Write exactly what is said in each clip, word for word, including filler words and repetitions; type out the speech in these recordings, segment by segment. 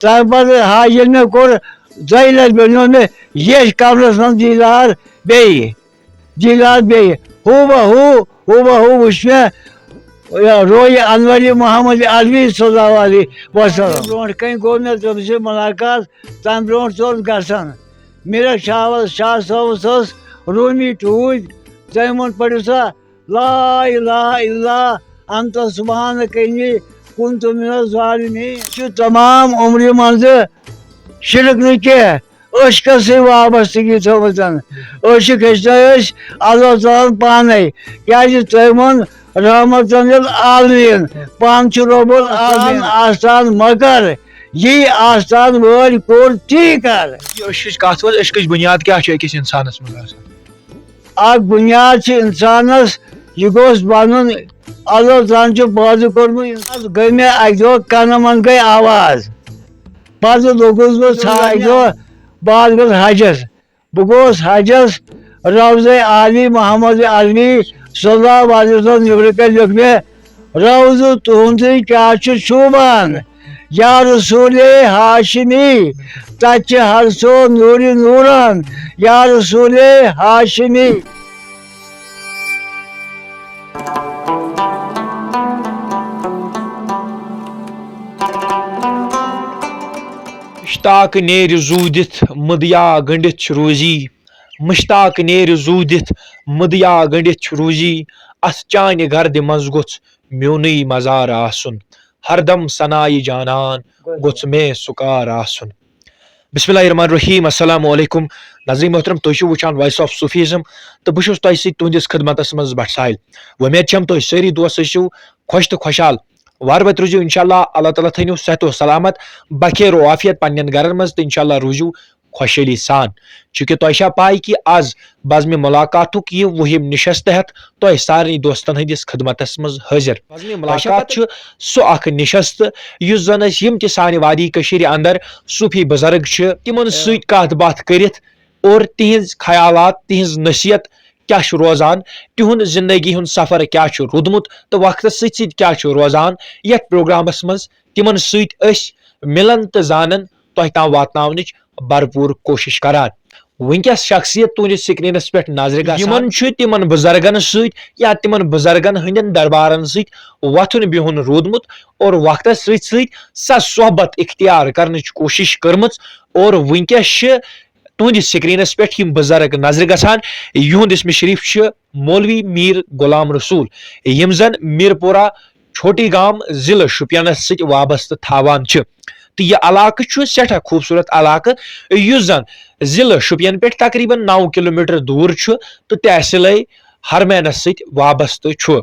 تَمہِ پَتہٕ ہا ییٚلہِ مےٚ کوٚر، دۄیہِ لَٹہِ بَنیو مےٚ ییٚتھۍ کَمرَس منٛز دیٖدار بیٚیہِ۔ دیٖدار بیٚیہِ۔ ہو بہ ہو، ہو بہ ہو وٕچھ مےٚ، یہِ رویہِ اَنوَرِ محمد عربی صلی اللہ علیہ وسلم۔ برونٛٹھ کَنہِ گوٚو مےٚ تٔمِس سۭتۍ مُلاقات، تَمہِ برونٛٹھ تہِ اوس گژھان۔ میٖرَک شاہ، شاہ صٲبَس ٲس روٗمی ٹوٗپۍ، تٔمۍ ووٚن، "پٔرِو سا، لا الہ الا انت سبحانک انی کنت من الظالمین۔" چھُ تمام عمرِ منٛزٕ شرک نہٕ کینٛہہ، عشقس سۭتۍ وابستگی تھٲومٕژ۔ عشق ہیٚچھنٲے أسۍ اللہ تعالیٰ ہن پانے، کیازِ تٔمۍ ووٚن، "رحمتن للعالمین"، پانہٕ چھُ رب العالمین آستان مگر، یی آستان وٲلۍ کوٚر تی کر۔ یہِ عشقٕچ کتھ وۄنۍ، عشقٕچ بُنیاد کیٛاہ چھِ أکِس انسانس منٛز آسان؟ اکھ بُنیاد چھِ اِنسانَس، یہِ گوٚژھ بَنُن، اللہ تعالیٰ ہَن چھُ پٲدٕ کوٚرمُت اِنسان۔ گٔے مےٚ اَکہِ دۄہ کَنَن منٛز گٔے آواز، پَتہٕ لوٚگُس بہٕ ژھانٛڈنہِ۔ اَکہِ دۄہ بہٕ حظ گوٚژھ حجَس، بہٕ گوٚوُس حجَس، روضے عالی محمد عربی صلی اللہ علیہ وسلم نیٚبرٕ کَنہِ لیوٚکھ مےٚ، روضہٕ تُہُنٛدُے کیٛاہ چھُ شوٗبان، یا رسول ہاشمی، تَتہِ چھِ ہر سو نوٗرِ نوٗران، یا رسول ہاشمی۔ مشتاق نیرِ زوٗ دِتھ مٔدیا گٔنڈِتھ چھُ روزی، مشتاق نیرِ زوٗ دِتھ مٔدیا گٔنڈِتھ چھُ روزی، اَتھ چانہِ گردِ منٛز گوٚژھ میونُے مزار آسُن، ہردم ثنایہِ جانان گوٚژھ مےٚ سُکار آسُن۔ بسم اللہ الرحمن الرحیم، السلام علیکم۔ ناظرین محترم، تُہۍ چھِو وٕچھان Voice of Sufism تہٕ بہٕ چھُس تۄہہِ سۭتۍ تُہنٛدِس خدمتس منٛز بٹ ساحل۔ وۄمید چھم تُہۍ سٲری دوست ٲسِو خۄش تہٕ خۄشحال۔ وارٕ وتہِ روٗزِو انشاءاللہ، اللہ تعالیٰ تھٲینو صحت و سلامت، بخیر و عافیت پننٮ۪ن گرن منٛز تہٕ انشاءاللہ روٗزِو خۄشحٲلی سان۔ چونکہ تۄہہِ چھا پاے کہِ از بزمِ ملاقاتُک یہِ وُہِم نشست ہٮ۪تھ تۄہہِ سارنٕے دوستن ہٕنٛدِس خدمتس منٛز حٲضِر۔ بزمِ ملاقات چھُ سُہ اکھ نشست یُس زن أسۍ یِم تہِ سانہِ وادی کٔشیٖرِ اندر صوٗفی بُزرگ چھِ، تِمن سۭتۍ کتھ باتھ کٔرِتھ اور تِہنٛز خیالات، تِہنٛز نصیحت کیٛاہ چھُ روزان، تِہُنٛد زندگی ہُنٛد سفر کیٛاہ چھُ روٗدمُت تہٕ وقتس سۭتۍ سۭتۍ کیٛاہ چھُ روزان، یتھ پروگرامس منٛز تِمن سۭتۍ أسۍ مِلان تہٕ زانان تۄہہِ تام واتناونٕچ بھرپوٗر کوٗشش کران۔ وٕنکیٚس شخصیت تُہنٛدِس سکرینس پٮ۪ٹھ نظرِ گژھان، یِمن چھُ تِمن بُزرگن سۭتۍ یا تِمن بُزرگن ہٕنٛدٮ۪ن دربارن سۭتۍ وۄتھُن بِہُن روٗدمُت اور وقتس سۭتۍ سۭتۍ سۄ صحبت اختیار کرنٕچ کوٗشش کٔرمٕژ اور وٕنکیٚس چھِ تُہنٛدِس سکرینس پٮ۪ٹھ یِم بُزرگ نظرِ گژھان۔ یِہُنٛد اسمِ شریٖف چھُ مولوی میٖر غلام رسول، یِم زن میٖرپورہ چھوٹی گام ضلع شُپینس سۭتۍ وابستہٕ تھاوان چھِ۔ تہٕ یہِ علاقہٕ چھُ سٮ۪ٹھاہ خوٗبصوٗرت علاقہٕ، یُس زن ضلع شُپین پٮ۪ٹھ تقریباً نَو کلوٗمیٹر دوٗر چھُ تہٕ تحصیلے حرمینس سۭتۍ وابستہٕ چھُ۔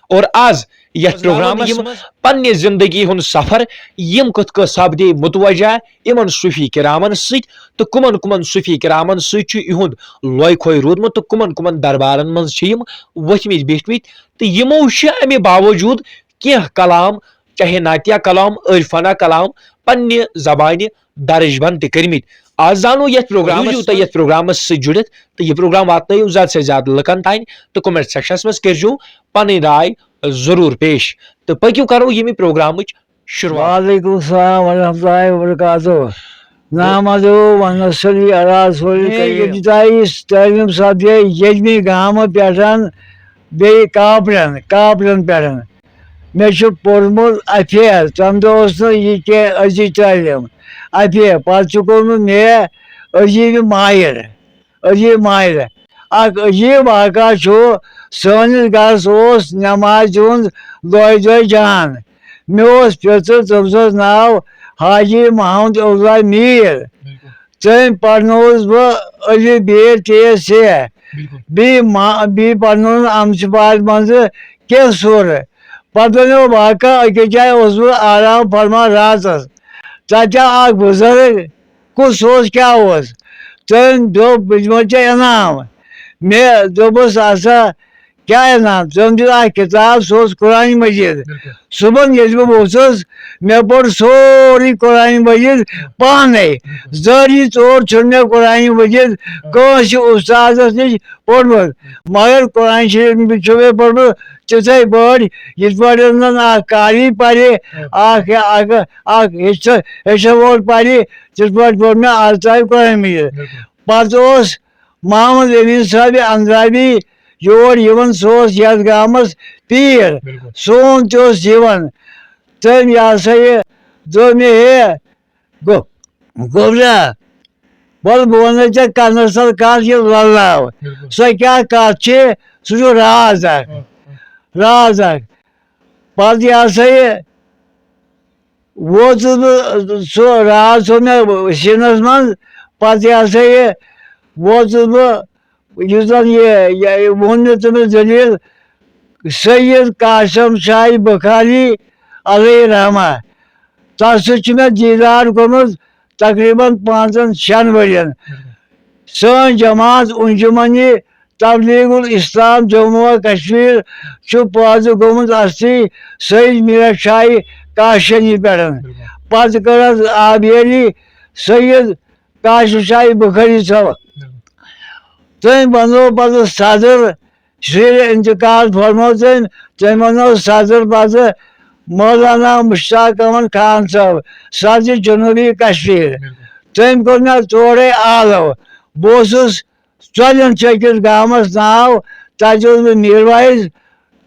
اور از یتھ پروگرامس منٛز پننہِ زندگی ہُنٛد سفر، یِم کِتھ کٔنۍ سپدے متوجہ یِمن صوٗفی کرامن سۭتۍ تہٕ کٕمن کٕمن صوٗفی کرامن سۭتۍ چھُ یِہُنٛد لوے کھوے روٗدمُت تہٕ کٕمن کٕمن دربارن منٛز چھِ یِم ؤتھمٕتۍ بیٖٹھمٕتۍ۔ تہٕ یِمو چھِ امہِ باوجوٗد کینٛہہ کلام، چاہے نعتیہ کلام، عٲرفانہ کلام، پننہِ زبانہِ درج بند تہِ کٔرمٕتۍ۔ آز زانو یتھ پروگرامس، روٗزِو تُہۍ یتھ پروگرامس سۭتۍ جُڑِتھ تہٕ یہِ پروگرام واتنٲیِو زیادٕ سے زیادٕ لُکن تام تہٕ comment sectionس منٛز کٔرۍزیو پنٕنۍ راے ضروٗر پیش۔ تہٕ پٔکِو کرو ییٚمہِ پروگرامٕچ شروٗعات۔ وعلیکم السلام ورحمۃ اللہ وبرکاتہ۔ نحمدہ و نصلی علی رسول میٲنۍ کریم۔ ابتدائی تعلیٖم سپدے ییٚتمہِ گامہٕ پٮ۪ٹھ، بیٚیہِ کاپرن، کاپرن پٮ۪ٹھ۔ مےٚ چھُ پوٚرمُت اَتھے، تَمہِ دۄہ اوس نہٕ یہِ کینٛہہ أزِچ تعلیٖم۔ اَتھے، پَتہٕ چھُ کوٚرمُت مےٚ عجیٖبِ ماہر، عجیٖب ماہر۔ اَکھ عجیٖب واقعہ چھُ، سٲنِس گَرَس اوس نٮ۪مازِ ہُنٛد دۄہَے دۄہَے جان۔ مےٚ اوس پیٚتٕر، تٔمِس اوس ناو حاجی محمد عبداللہ میٖر۔ تٔمۍ پرنووُس بہٕ الف بے تے سے۔ بِلکُل۔ بیٚیہِ ما-، بیٚیہِ پرنووُن اَمژِ پارِ منٛزٕ کینٛہہ سورٕ۔ پتہٕ بنیو واقعہ، أکِس جایہِ اوسُس بہٕ آرام فرمان راتس۔ تتہِ آو اکھ بُزرگ، کُس اوس، کیٛاہ اوس؟ تٔمۍ دوٚپ، "بہٕ دِمو ژےٚ انعام۔" مےٚ دوٚپُس، "ہسا، کیٛاہ انعام؟" تٔمۍ دیُت اکھ کتاب، سُہ اوس قرآن مجید۔ بِلکُل۔ صُبحن ییٚلہِ بہٕ ووٚتھُس، مےٚ پوٚر سورُے قرآن مجید پانے۔ بِلکُل۔ ذٲتی طور چھُنہٕ مےٚ قرآن مجید کٲنٛسہِ اُستادس نِش پوٚرمُت، مگر قرآن شریٖف چھُ مےٚ پوٚرمُت یِتھَے پٲٹھۍ، یِتھ پٲٹھۍ زَن اَکھ قاری پَرِ، اَکھ، اَکھ، اَکھ ہیٚچھِ، ہیٚچھَن وول پَرِ، تِتھ پٲٹھۍ پوٚر مےٚ آز تام قرآن مجیٖد۔ بِلکُل۔ پَتہٕ اوس محمد أمیٖن صٲبِ اندرابی یور یِوان، سُہ اوس یَتھ گامَس پیٖر۔ بِلکُل۔ سون تہِ اوس یِوان۔ تٔمۍ، یہِ ہسا یہِ، دوٚپ مےٚ، "ہے، گو-، گوٚبرا، وَلہٕ بہٕ وَنَے ژےٚ کَنَس تَل کَتھ، یہِ لَلاو۔ بِلکُل۔ سۄ کیٛاہ کَتھ چھِ؟ سُہ چھُ راز اَکھ۔" آ، آ۔ راز اَکھ۔ پَتہٕ، یہِ ہسا یہِ، ووتُس بہٕ، سُہ راز تھوٚو مےٚ سیٖنَس منٛز۔ پَتہٕ، یہِ ہسا یہِ، ووتُس بہٕ، یُس زَن یہِ، یہِ ووٚن مےٚ تٔمِس دٔلیٖل، سید قاسم شاہی بخاری علیہ رحمہ، تَس سۭتۍ چھُ مےٚ دیٖدار کوٚرمُت تقریٖباً پانٛژَن شٮ۪ن ؤرِین۔ سٲنۍ جماعت انجمنِ تبلیغ الاسلام جموں و کشمیر چھُ پٲدٕ گوٚمُت اصلی سید میٖر شاہی کاشانی پٮ۪ٹھ۔ بِلکُل۔ پتہٕ کٔر حظ آبیٲری سید کاشف شاہی بخاری صٲبَن۔ بِلکُل۔ تٔمۍ بنوو پتہٕ صدر، شریر انتقال فرموو تٔمۍ، تٔمۍ بنوو صدر پتہٕ مولانا مشتاق احمد خان صٲب، صدر جنوبی کشمیر۔ بِلکُل۔ تٔمۍ کوٚر مےٚ تورے آلو۔ بہٕ اوسُس ژۄدٮ۪ن چھِ أکِس گامَس ناو، تَتہِ اوسُس بہٕ میٖر وایِز۔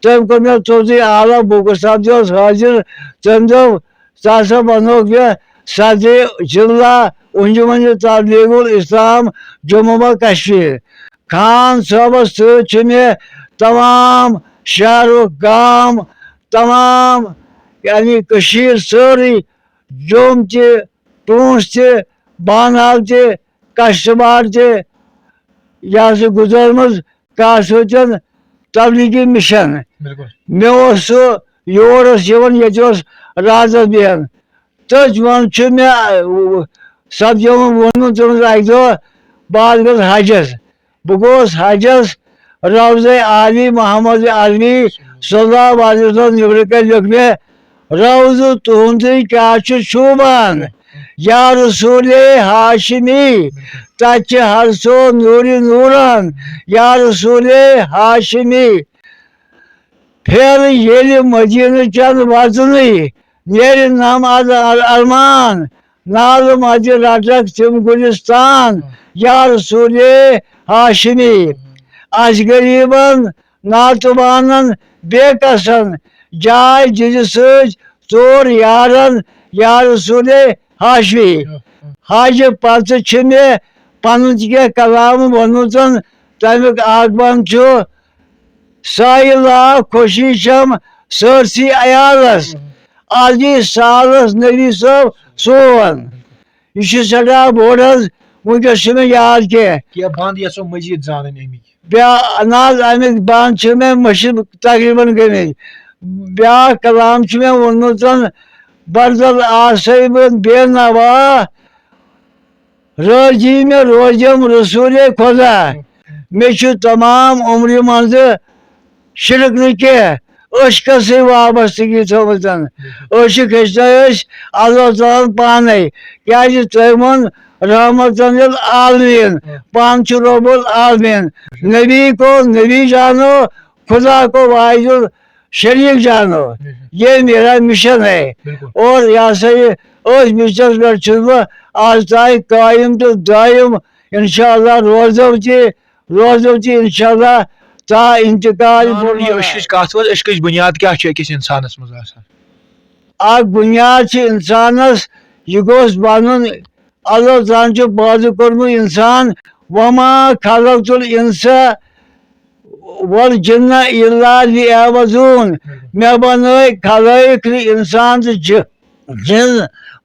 تٔمۍ کوٚر مےٚ توٚتُے آلو، بُکُر صٲب تہِ اوس حٲضِر۔ تٔمۍ دوٚپ، "ژٕ ہسا بنووُکھ مےٚ صدرِ ضلع انجمن تبلیغ الاسلام جموں و کشمیر۔" خان صٲبَس سۭتۍ چھِ مےٚ تمام شہرُک گام، تمام، یعنی، کٔشیٖر سٲرٕے، جوٚم تہِ، ٹوٗنٛس تہِ، بانہال تہِ، کشتٕوار تہِ، یہِ ہسا گُزٲرمٕژ کاسوچن تبلیغی مِشن۔ بِلکُل۔ مےٚ اوس سُہ یور اوس یِوان، ییٚتہِ اوس رازس بیٚہن۔ تٔتھۍ منٛز چھُ مےٚ، اَ، سپدیومُت ووٚنمُت تٔمِس اَکہِ دۄہ، بہٕ حظ گوٚژھ حجس۔ بہٕ گوٚوُس حجس، روضے عالی محمد عربی صلی اللہ علیہ وسلم نیٚبرٕ کنہِ لیوٚکھ مےٚ، "روضہٕ تُہُنٛدُے کیٛاہ چھُ شوٗبان، یا رسول ہاشمی، تَتہِ چھِ ہر سو نوٗرِ نوٗران، یا رسول ہاشمی۔ پھیرٕ ییٚلہِ مدیٖنہٕ چٮ۪ن وژنٕے، نیرِ نم از ار-، ارمان، نالہٕ مَتہِ رَٹَکھ تِم گُلِستان، یا رسول ہاشمی۔ اَسہِ غریٖبَن، ناتُبانَن، بے کسن، جاے دِژ سۭتۍ ژور یارَن، یا رسول ہاشمی۔" حج پتہٕ چھِ مےٚ پنُن تہِ کینٛہہ کلام ووٚنمُت، تَمیُک اکھ بند چھُ، "سایلا خوشی چھم سٲرسٕے عیالس، از یی سالس نبی صٲب سون۔" یہِ چھُ سٮ۪ٹھاہ بوٚڑ حظ، وٕنکیٚس چھُنہٕ یاد کینٛہہ۔ کینٛہہ بند یژھو مزید زانٕنۍ اَمِکۍ۔ بیا-، نہ حظ، اَمِکۍ بند چھِ مےٚ مٔشِتھ تقریٖباً گٔمٕتۍ۔ بیٛاکھ کلام چھُ مےٚ ووٚنمُت، "برزل آسے بہٕ بے نوا، رٲضی مےٚ روزٮ۪م رسولے خۄدا۔ مےٚ چھُ تمام عمرِ منٛزٕ شرک نہٕ کینٛہہ، عشقس سۭتۍ وابستگی تھٲومٕژ۔ عشق ہیٚچھنٲے أسۍ اللہ تعالیٰ ہن پانے، کیازِ تٔمۍ ووٚن رحمتن للعالمین، پانہٕ چھُ رب العالمین۔ نبی کو نبی جانو، خدا کو واحد شریک جانو، یہ میرا مشن ہے۔" بالکل۔ اور یہ ہسا یہ أتھۍ مِشنَس پٮ۪ٹھ چھُس بہٕ آز تام قٲیِم تہٕ دٲیِم، انشاءاللہ روزو تہِ، روزو تہِ انشاءاللہ تا انتقال۔ جناب، یہِ عشقٕچ کتھ وۄنۍ، عشقٕچ بُنیاد کیٛاہ چھُ أکِس انسانس منٛز آسان؟ اکھ بُنیاد چھِ انسانس، یہِ گوٚژھ بنُن، اللہ تعالیٰ ہن چھُ پٲدٕ کوٚرمُت انسان، "وما خلقت الانس والجن الا لیعبدون"۔ مےٚ بنٲے خلٲیِق تہٕ انسان تہٕ جِ-، جِن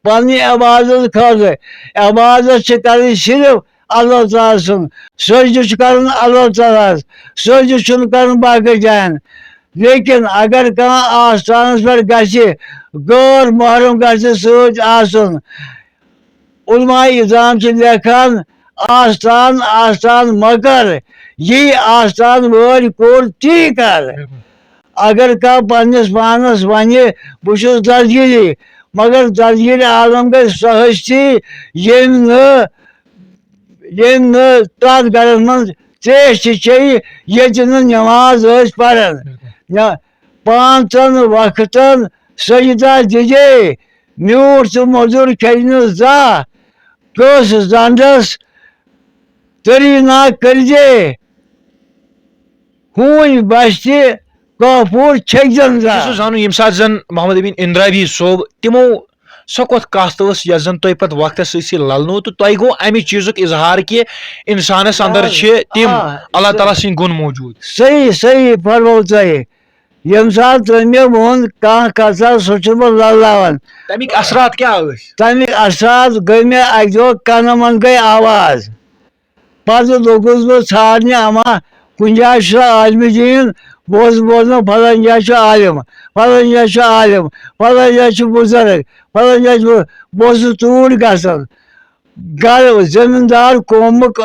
پننہِ عبادت خٲطرٕ۔ عبادت چھِ کرٕنۍ صرف اللہ تعالیٰ سُنٛد۔ سجدٕ چھُ کرُن اللہ تعالیٰ ہس۔ سجدٕ چھُنہٕ کرُن باقٕے جاین۔ لیکن اگر کانٛہہ آستانس پٮ۪ٹھ گژھِ، غٲر محرم گژھِ سۭتۍ آسُن۔ علماء عظام چھِ لیکھان، آستان، آستان مہ کر، یی آستان وٲلۍ کوٚر تی کر۔ اگر کانٛہہ پننِس پانس ونہِ، "بہٕ چھُس دستگیٖری"، مگر دستگیٖر عالم گژھِ سۄ ہستی، ییٚمۍ نہٕ، ییٚمۍ نہٕ تتھ گرس منٛز تریش تہِ چیٚیہِ، ییٚتہِ نہٕ نماز ٲسۍ پران۔ نہ، پانٛژن وقتن سجدہ دیجے، میوٗٹھ تہٕ مۄدُر کھیٚیہِ نہٕ زانٛہہ، کٲنٛسہِ زنٛڈس تٔری نا کٔرزے، ہوٗنۍ بستہِ کافور چھٔکزن زانٛہہ۔ یہِ چھُ زانُن، ییٚمہِ ساتہٕ زن محمد امین اندرابی صٲب تِمو سۄ کۄس کتھ ٲس، یۄس زن تۄہہِ پتہٕ وقتس سۭتۍ سۭتۍ للنو، تہٕ تۄہہِ گوٚو امہِ چیٖزُک اظہار کہِ انسانس اندر آ، چھِ تِم آ، اللہ سۄ تعالیٰ سٕنٛدۍ گُن موجود۔ صحیح، صحیح فرموو تۄہہِ۔ ییٚمہِ ساتہٕ تٔمۍ مےٚ ووٚن کانٛہہ کتھا، سُہ چھُس بہٕ للناوان۔ تَمِکۍ اثرات کیٛاہ ٲسۍ؟ تَمِکۍ اثرات گٔے مےٚ اَکہِ دۄہ کَنَن منٛز گٔے آواز۔ پَتہٕ لوٚگُس بہٕ ژھانٛڈنہِ، اَما کُنہِ جایہِ چھُ عالمِ دیٖن، بہٕ اوسُس بوزان فلٲنۍ جایہِ چھُ عالِم، فلٲنۍ جایہِ چھُ عالِم، فلٲنۍ جایہِ چھُ بُزرگ، فلٲنۍ جایہِ چھُ بُ-، بہٕ اوسُس توٗرۍ گژھان۔ گرٕ زٔمیٖندار قومُک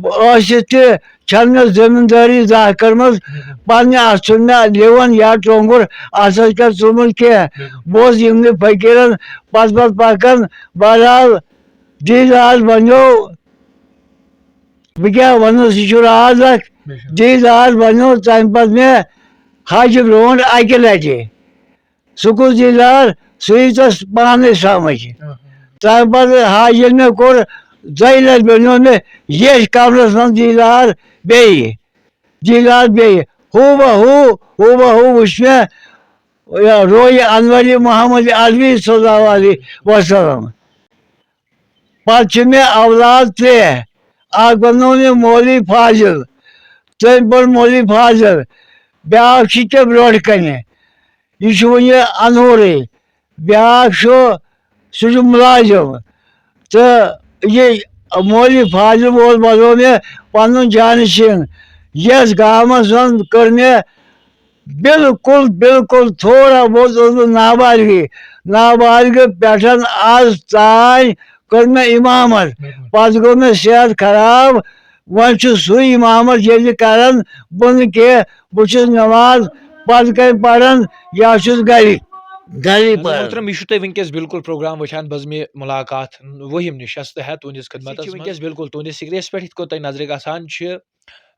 ٲسِتھ تہِ چھَنہٕ مےٚ زٔمیٖندٲری زانٛہہ کٔرمٕژ۔ پننہِ اَتھٕ چھُنہٕ مےٚ لِوَن یا ٹۄنٛگُر اَتھَس کٮ۪تھ ژومُت کینٛہہ۔ بہٕ اوسُس یِمنٕے فقیٖرَن پَتہٕ پَتہٕ پَکان۔ بہرحال، دیٖدار بَنیو۔ بہٕ کیٛاہ وَنَس، یہِ چھُ راز اَکھ۔ دیٖدار بَنیو تَمہِ پَتہٕ مےٚ حاجہِ برونٛٹھ اَکہِ لَٹہِ۔ سُہ کُس دیٖدار؟ سُہ یی ژےٚ پانَے سَمٕجھ۔ تَمہِ پَتہٕ حاجی ییٚلہِ مےٚ کوٚر، دۄیہِ لَٹہِ بَنیو مےٚ ییٚتھۍ کَمرَس منٛز دیٖدار بیٚیہِ۔ دیٖدار بیٚیہِ۔ ہو بہ ہو، ہو بہ ہو وٕچھ مےٚ، یا، رویہِ انوری محمد عربی صلی اللہ علیہ وسلم۔ پتہٕ چھِ مےٚ اولاد ترٛےٚ۔ اکھ بنوو مےٚ مولوی فاضل، تٔمۍ پوٚر مولوی فاضل۔ بیٛاکھ چھِ ژےٚ برٛونٛٹھ کنہِ، یہِ چھُ وُنہِ انوٗرٕے۔ بیٛاکھ چھُ، سُہ چھُ مُلازِم۔ تہٕ یہِ مولوی فاضل وول بنوو مےٚ پنُن جانشین۔ یَتھ گامس منٛز کٔر مےٚ بالکل، بالکل تھوڑا بہت اوسُس بہٕ نابالغٕے۔ نابالغہٕ پٮ۪ٹھ آز تام کٔر مےٚ اِمامت۔ بِلکُل۔ پتہٕ گوٚو مےٚ صحت خراب۔ وۄنۍ چھُس سُے اِمامت ییٚلہِ کران، بہٕ نہٕ کینٛہہ، بہٕ چھُس نٮ۪ماز پتہٕ کَنۍ پران یا چھُس گرِ، گرِ نظر پران۔ محترم، یہِ چھُو تُہۍ وٕنکیٚس بِلکُل پروگرام وٕچھان بزمِ مُلاقات وحیم نِش، چھَس تہٕ ہٮ۪تھ تُہٕنٛدِس خدمتس چھِ منٛز۔ وٕنکیٚس بِلکُل تُہٕنٛدِس سِکریٖنَس پٮ۪ٹھ یِتھ کٔنۍ تۄہہِ نظرِ گژھان چھِ،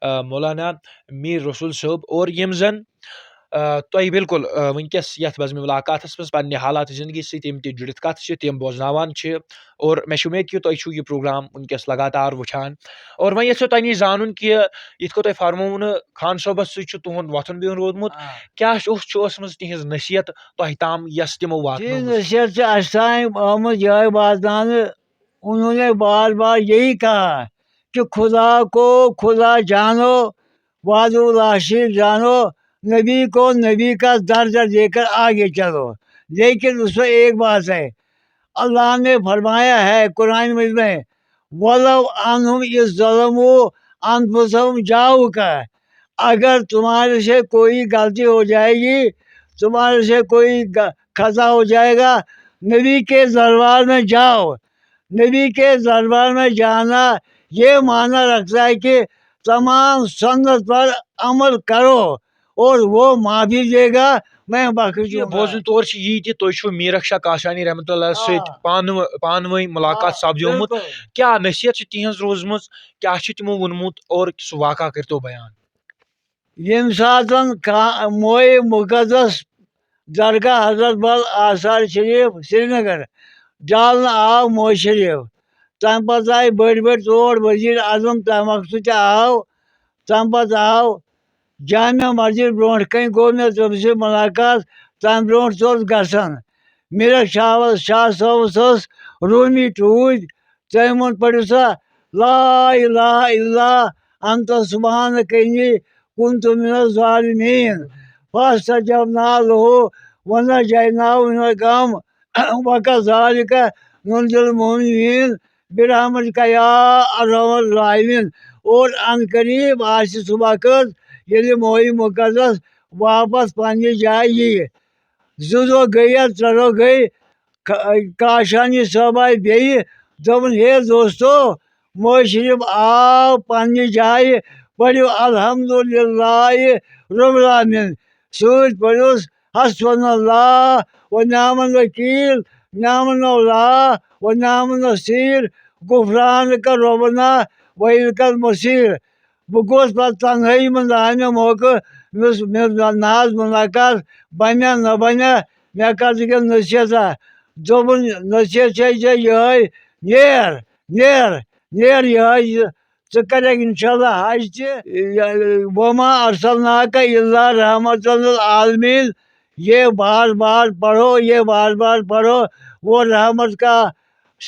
آ، مولانا میر رسول صٲب، اور یِم زن، آ، تۄہہِ بالکل، آ، وٕنکیٚس یتھ بزمِ ملاقاتس منٛز پننہِ حالات زندگی سۭتۍ یِم تہِ جُڑِتھ کتھ چھِ، تِم بوزناوان چھِ۔ اور مےٚ چھِ اُمید کہِ تۄہہِ چھُو یہِ پروگرام وٕنکیٚس لگاتار وٕچھان۔ اور وۄنۍ یژھو تۄہہِ نِش زانُن کہِ یِتھ کٔنۍ تۄہہِ فرموونہٕ خان صٲبس سۭتۍ چھُ تُہُنٛد وۄتھُن بِہُن روٗدمُت، آ۔ کیٛاہ اوس، چھُ ٲسمٕژ تِہنٛز نصیحت تۄہہِ تام، یۄس تِمو تِہنٛز واتنٲومٕژ؟ نصیحت چھِ اَسہِ تام آمٕژ یِہوٚے واتناونہٕ، انہوں نے بار بار یہی کہا کہ خدا کو خدا جانو، وعدہ اللہ شریف جانو، نبی کو نبی کا درجہ دے کر آگے چلو۔ لیکن اس میں ایک بات ہے، اللہ نے فرمایا ہے قرآن مجید میں، "ولو انہم اذ ظلموا انفسہم جاؤک"، اگر تمہارے سے کوئی غلطی ہو جائے گی، تمہارے سے کوئی گ-، خطا ہو جائے گا، نبی کے دربار میں جاؤ۔ نبی کے دربار میں جانا یہ معنی رکھتا ہے کہ تمام سنت پر عمل کرو اور وہ معافی دے گا، میں بخش یہِ دوں گا۔ بوزنہٕ تور چھِ یی تہِ تُہۍ چھِو میٖرک شاہ کاشانی رحمتہ اللہ آ۔ سۭتۍ پانہٕ، پانہٕ ؤنۍ مُلاقات آ، سپدیومُت۔ بِلکُل۔ کیٛاہ نصیحت چھِ تِہنٛز روٗزمٕژ؟ کیٛاہ چھِ تِمو ووٚنمُت اور سُہ واقعہ کٔرۍتو بیان؟ ییٚمہِ ساتَن کا-، موئے مُقدس درگاہ حضرت بل آثار شریف سرینگر ڈالنہٕ آو موئے شریف، تَمہِ پَتہٕ آیہِ بٔڑۍ بٔڑۍ تور وزیر اعظم تَمہِ وقتہٕ تہِ آو۔ تَمہِ پَتہٕ آو جامع مسجد برونٛٹھ کَنہِ گوٚو مےٚ تٔمِس سۭتۍ مُلاقات، تَمہِ برونٛٹھ تہِ اوس گژھان۔ میٖرک شاہ، شاہ صٲبَس ٲس روٗمی ٹوٗپۍ، تٔمۍ ووٚن، "پٔرِو سا، لا الہ الا انت سبحانک انی کنت من الظالمین، فاستجبنا لہ ونجیناہ من الغم، وکذالک ننجی المؤمنین، برحمتک یا ارحم الراحمین۔" اور عن قریب آسہِ سُہ وقت، ییٚلہِ موئے مقدس واپس پننہِ جایہِ یِیہِ۔ زٕ دۄہ گٔیہِ، ترٛےٚ دۄہ گٔیہِ، کا-، کاشانی صٲب آیہِ بیٚیہِ، دوٚپُن، "ہے دوستو، موئے شریف آو پننہِ جایہِ، پٔرِو الحمدللہ رب العالمین سۭتۍ، پٔرِوس حسبنا اللہ و نعم الوکیل، نعم المولا و نعم النصیر، غفرانک ربنا و الیک المصیر۔" بہٕ گوس پتہٕ تنہٲیی منٛز، آو مےٚ موقعہٕ مےٚ اوس، مےٚ اوس نہ حظ مُلاقات، بَنیا نہ بَنیا، مےٚ کَتھ گٔے نصیحتہ؟ دوٚپُن، نصیحت چھے ژےٚ یِہوٚے، نیر، نیر، نیر یِہوٚے، یہِ ژٕ کَرَکھ اِنشاء اللہ حج تہِ۔ یہِ، وما ارسلناک الا رحمة للعالمین، یہ بار بار پڑھو، یہ بار بار پڑھو، وہ رحمت کا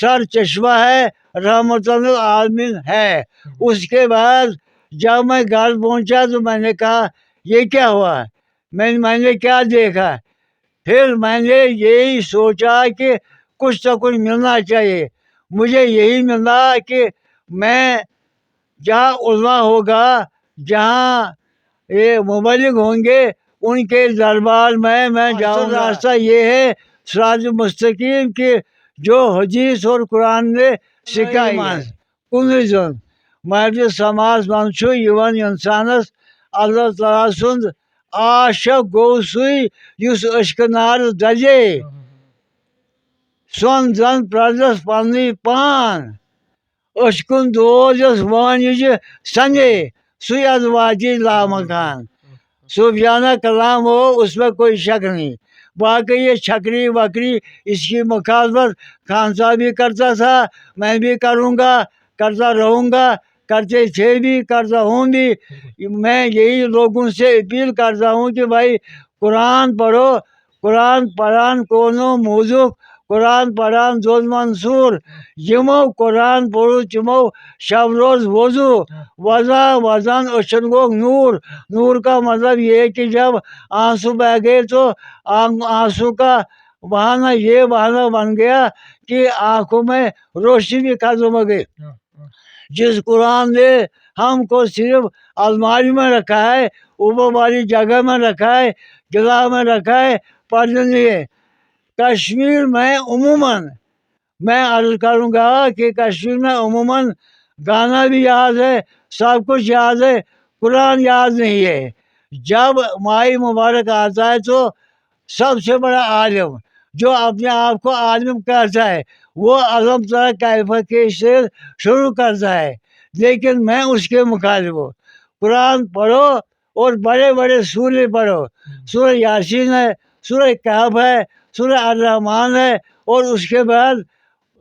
سر چشمہ ہے، رحمة للعالمین ہے۔ اس کے بعد جب میں گھر پہنچا تو میں نے کہا، یہ کیا ہوا؟ میں، میں نے کیا دیکھا؟ پھر میں نے یہی سوچا کہ کچھ تو کچھ ملنا چاہیے۔ مجھے یہی ملا کہ میں جہاں علماء ہوگا، جہاں یہ مبلغ ہوں گے، ان کے دربار میں میں جاؤں گا۔ راستہ یہ ہے، صراط مستقیم، کہ جو حدیث اور قرآن نے سکھائی ہے۔ کُنُے زوٚن۔ مولوی سماعس منٛز چھُ یِوان اِنسانَس اللہ تعالیٰ سُنٛد عاشق گوٚو سُے، یُس عشقہٕ نارٕ دَزے۔ سۄن زَن پرٛزَس پَننُے پان۔ أچھ کُن دوز یۄس وٲنِج سَنے، سُے اَز واتی لامکان۔ صوفیانہ کلام ہو، اس میں کوئی شک نہیں۔ باقی یہ چھکری وکری، اس کی مخالفت خان صاحب بھی کرتا تھا، میں بھی کروں گا، کرتا رہوں گا، کرتے تھے بھی، کرتا ہوں بھی۔ میں یہی لوگوں سے اپیل کرتا ہوں کہ بھائی، قرآن پڑھو، قرآن پران کونو موضوع، قرآن پران دود منصور۔ یمو قرآن پوٚرُ تِمو شب روز وضو۔ وضا وضان أچھن گوٚو نور۔ نور کا مطلب یہ کہ جب آنسو بہ گئے تو آن-، آنسو کا بہانہ یہ بہانہ بن گیا کہ آنکھوں میں روشنی بھی ختم ہو گئی۔ جس قرآن نے ہم کو صرف الماری میں رکھا ہے، اوپر والی جگہ میں رکھا ہے، گلا میں رکھا ہے، پڑھنے لیے۔ کشمیر میں عموماً، میں عرض کروں گا کہ کشمیر میں عموماً گانا بھی یاد ہے، سب کچھ یاد ہے، قرآن یاد نہیں ہے۔ جب ماہ مبارک آتا ہے تو سب سے بڑا عالم، جو اپنے آپ کو عالم کہتا ہے، وہ الم ترا کیف کے سے شروع کرتا ہے، لیکن میں اس کے مخالف ہوں۔ قرآن پڑھو اور بڑے بڑے سورے پڑھو۔ سورہ یاسین ہے، سورہ کہف ہے، سورہ الرحمن ہے، اور اس کے بعد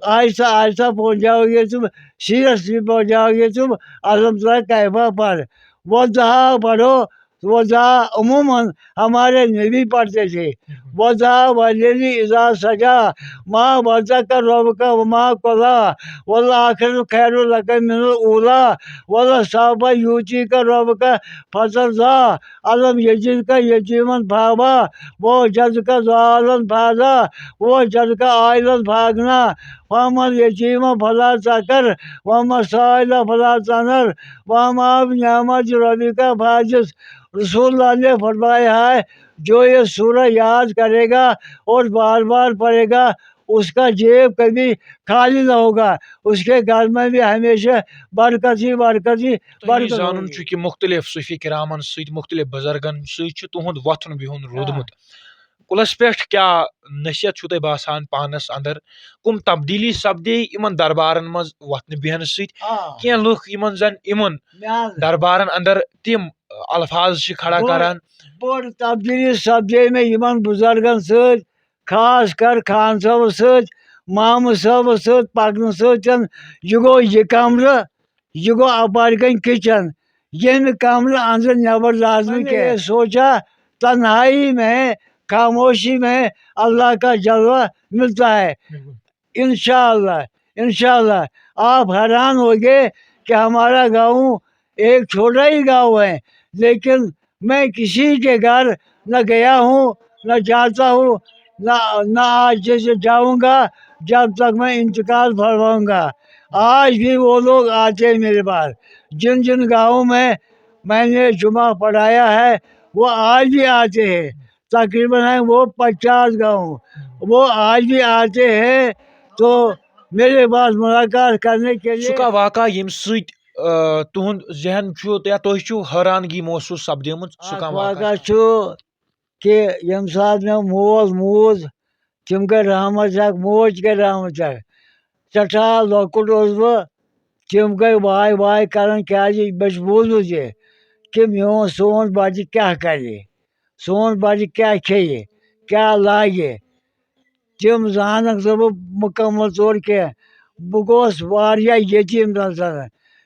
آہستہ آہستہ پہنچ جاؤ گے تم، سیرت بھی پہنچ جاؤ گے تم، الم ترا کیف پر۔ والضحیٰ پڑھو، والضحیٰ عموماً ہمارے نبی پڑھتے تھے۔ والضحیٰ واللیل اذا سجی، ما ودعک ربک وما قلی، وللآخرۃ خیر لک من الاولی، ولسوف یعطیک ربک فترضی، الم یجدک یتیما فآوی، ووجدک ضالا فہدی، ووجدک عائلا فأغنی، فأما الیتیم فلا تقہر، وأما السائل فلا تنہر، وأما بنعمت ربک فحدث۔ رسول اللہ نے فرمایا ہے، جو یہ سورہ یاد کرے گا اور بار بار پڑھے گا، اس کا جیب کبھی خالی نہ ہوگا، اس کے گھر میں بھی ہمیشہ برکت ہی برکت ہی تۄہہِ برکت زانُن ہوگی۔ چھُ کہِ مُختٔلِف صوٗفی کرامن سۭتۍ، مُختٔلِف بُزرگن سۭتۍ چھُ تُہُنٛد وۄتھُن بِہُن روٗدمُت۔ کُلس پٮ۪ٹھ کیٛاہ نصیحت چھُو تۄہہِ باسان پانس اندر؟ کُم تبدیٖلی سپدے یِمن دربارن منٛز وۄتھنہٕ بیہنہٕ سۭتۍ؟ آ۔ کینٛہہ لُکھ یِمن زن یِمن مےٚ حظ دربارن اندر تِم الفاظ چھِ کھڑا بٔڑ، کران۔ بٔڑ تبدیٖلی سپدے مےٚ یِمن بُزرگن سۭتۍ، خاص کر خان صٲبس سۭتۍ، مامہٕ صٲبس سۭتۍ پکنہٕ سۭتۍ۔ یہِ گوٚو یہِ کمرٕ، یہِ گوٚو اپارِ کنۍ کچن، ییٚمہِ کمرٕ اندرٕ نٮ۪بر درٛاس نہٕ کینٛہہ۔ سوچا، تنہائی میں، خاموشی میں اللہ کا جلوہ ملتا ہے۔ انشاءاللہ، انشاءاللہ، آپ حیران ہوگے کہ ہمارا گاؤں ایک چھوٹا ہی گاؤں ہے، لیکن میں کسی کے گھر نہ گیا ہوں، نہ جاتا ہوں، نہ، نہ آج جیسے جاؤں گا، جب تک میں انتقال فرماؤں گا۔ آج بھی وہ لوگ آتے ہیں میرے پاس، جن جن گاؤں میں میں نے جمعہ پڑھایا ہے، وہ آج بھی آتے ہیں۔ تقریباً ہیں وہ پچاس گاؤں، وہ آج بھی آتے ہیں، تو میرے پاس ملاقات کرنے کے لیے۔ سُہ کانٛہہ واقعہ ییٚمہِ سۭتۍ، آ، تُہُنٛد ذہن چھُ یا تُہۍ چھِو حٲرانگی محسوٗس سپدیمٕژ، سُہ اکھ کانٛہہ واقعہ؟ واقعہ چھُ کہِ ییٚمہِ ساتہٕ مےٚ مول موٗد، تِم گٔے رحمت اکھ، موج گٔے رحمت اکھ۔ سٮ۪ٹھاہ لۄکُٹ اوسُس بہٕ، تِم گٔے واے واے کران، کیازِ مےٚ چھُ بوٗزمُت یہِ۔ کہ میون سون بچہِ کیٛاہ کرِ، سون بچہِ کیٛاہ کھیٚیہِ، کیٛاہ لاگہِ، تِم زانکھ نہٕ بہٕ مُکمل طور کینٛہہ۔ بہٕ گوس واریاہ یتیٖم نظر،